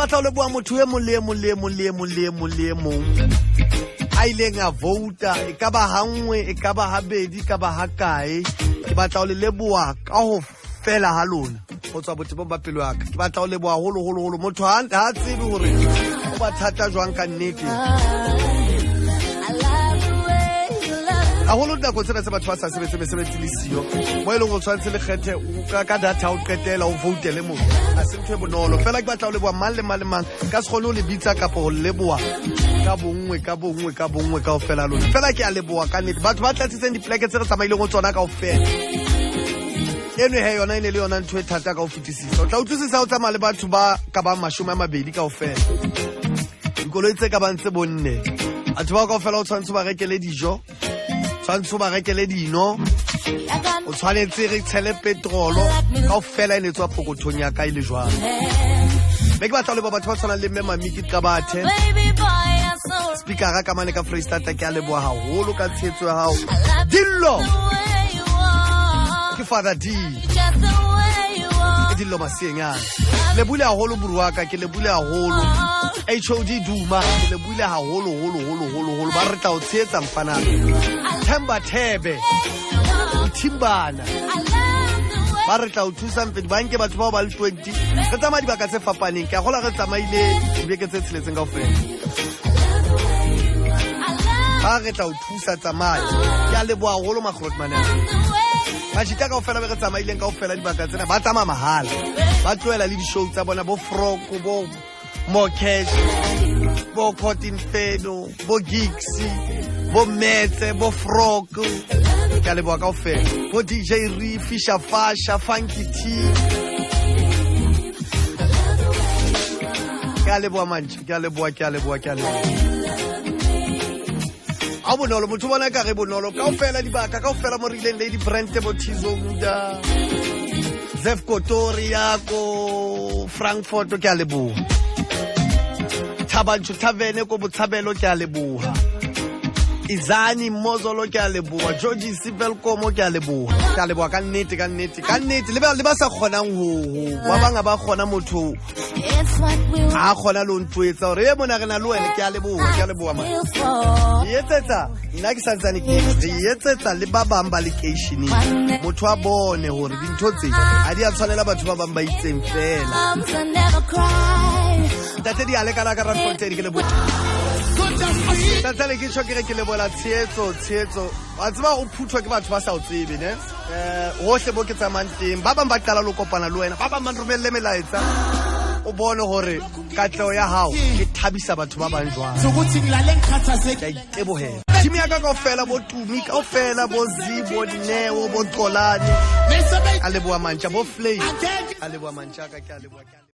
Batla ho leboha motho e mong le e mong le e mong le e mong le e mong le e mong a ileng a vouta, e ka ba ha nngwe, e ka ba habedi, e ka ba ha kae. Ke batla ho le leboha ka ho fela ha lona go tswa botebong ba pelo ya ka. Ke batla ho leboha holo holo holo. Motho ha a tsebe hore o ba thata jwang ka nnete. Haholo dinako tsena tse batho ba sa sebetse, mesebetsi le siyo, mo e leng go tshwanetse le kgethe ka data o qetela o voutele motho, a se ntho e bonolo. Fela ke batla ho leboha mang le mang le mang, ka se kgone ho le bitsa kapa ho leboha ka bonngwe ka bonngwe ka bonngwe kaofela lona. Fela ke a leboha ka nnete batho ba tlatsitseng dipoleke tse re tsamaileng ho tsona kaofela. Eno he yona e ne le yona ntho e thata ka ho fetisisa. O tla utlwisisa o tsamaya le batho ba ka bang 20 kaofela, dikoloi tse ka bang tse 4, batho bao kaofela o tshwanetse o ba rekele dijo, tshwanetse o ba rekele dino, o tshwanetse re tshele petrolo kaofela e ne tswa pokothong ya ka e le jwang. Mme ke batla ho leboha batho ba tshwanang le mme Mamiki Qabathe, speakera ka mane ka Freistata. Ke a leboha haholo ka tshehetso ya hao. Dillo ke Father D, ke Dillo Masienyana. Lebule haholo buruaka, ke lebule haholo HOD Duma, ke lebule haholo holo holo holo holo. Ba re tla o tshehetsa mfana. Themba Thebe, Thimbana, ba re tla o thusa mfedi. Ba nke batho bao ba le 20, re tsamaya dibaka tse fapaneng. Ke a gola re tsamaile dibeke tse tsheletseng kaofela. Ba re tla o thusa, tsamaya. Ke a leboha haholo makgolotmane majita kaofela be re tsamaileng kaofela dibaka tsena. Ba tsamaya mahala, ba tlohela le di-show tsa bona, bo Froko, bo Mocash, bo Cotton Feno, bo Gigs, bo Metse, bo Froko. Ke a leboha kaofela, bo DJ Re, Fisher, Fasha, Funky T. Ke a leboha mantši, ke a leboha, ke a leboha, ke a leboha. Ha bonolo motho bona ka re bonolo kaofela dibaka kaofela mo re ileng, Lady Brent, bo Tizonda, Zef Kotori ya ko Frankfurt, ke a leboha. Thabantsho Taverne ko Botshabelo, ke a leboha. Izani Mozolo, ke a leboha. Georgie Sivelkomo, ke a leboha, ke a leboha ka nnete, ka nnete, ka nnete. Le ba sa kgonang ho ba bang ba kgona, motho a kgona le ho ntwetsa hore e mona re na le wena. Ke a leboha, ke a leboha man. Ke etsetsa nna ke santsane ke re etsetsa le ba bang ba lekeisheneng, motho a bone hore dintho tse ha di a tshwanela batho ba bang ba itseng fela. Ntate di a lekana ka Randfontein, ke leboha santsane ke tjho ke re ke lebola tshehetso, tshehetso. Wa tseba o phuthwa ke batho ba sa o tsebe ne hohle bo ke tsamayang teng. Ba bang ba qala le ho kopana le wena, ba bang ba nromelle melaetsa, o bone hore katleho ya hao e thabisa batho ba bang jwang. Sokuthi ngilale Ke a ngikhathazekile. Itebohela team ya ka kaofela, bo Tumi kaofela, bo Zi, bo Neo, bo Qolane, a leboha mantja, bo Flay, a leboha mantja ka, ke a leboha, ke a leboha.